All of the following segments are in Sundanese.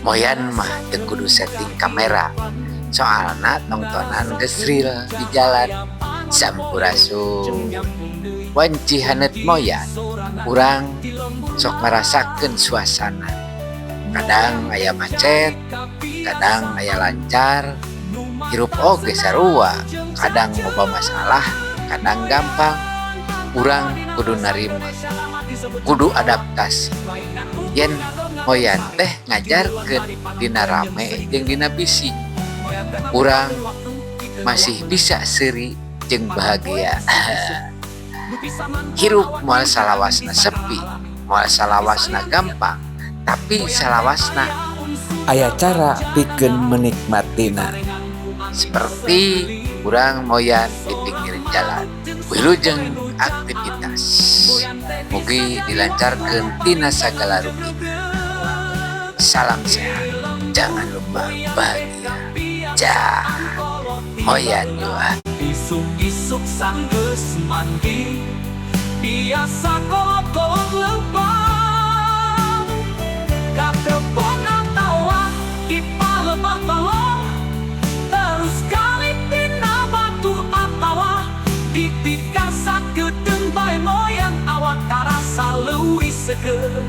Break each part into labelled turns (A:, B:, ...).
A: Moyan mah teu kudu setting kamera, soalna tongtonan geus real di jalan. Sampurasun. Wanci haneut moyan, urang sok ngarasakeun suasana. Kadang aya macet, kadang aya lancar. Hirup oge sarua, kadang loba masalah, kadang gampang. Urang kudu narima, kudu adaptasi. Yen moyan teh ngajarkeun dina rame jeung dina bising, urang masih bisa seuri jeung bahagia. Hirup moal salawasna sepi, moal salawasna gampang, tapi salawasna
B: aya cara pikeun menikmatina.
A: Seperti urang moyan di pinggir jalan. Wilujeng aktivitas. Mugi dilancarkeun tina sagala rupi. Salam sehat. Jangan lupa bahagia. Jah. Moyan jua.
C: Isuk-isuk sanggeus mandi, biasa kolot lempang, ka kebon atawa di palebah balong, terus kali tina batu atawa di tikar sakedeung bae moyan, awak karasa leuwih seger,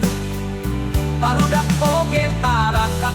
C: barudak oge tara.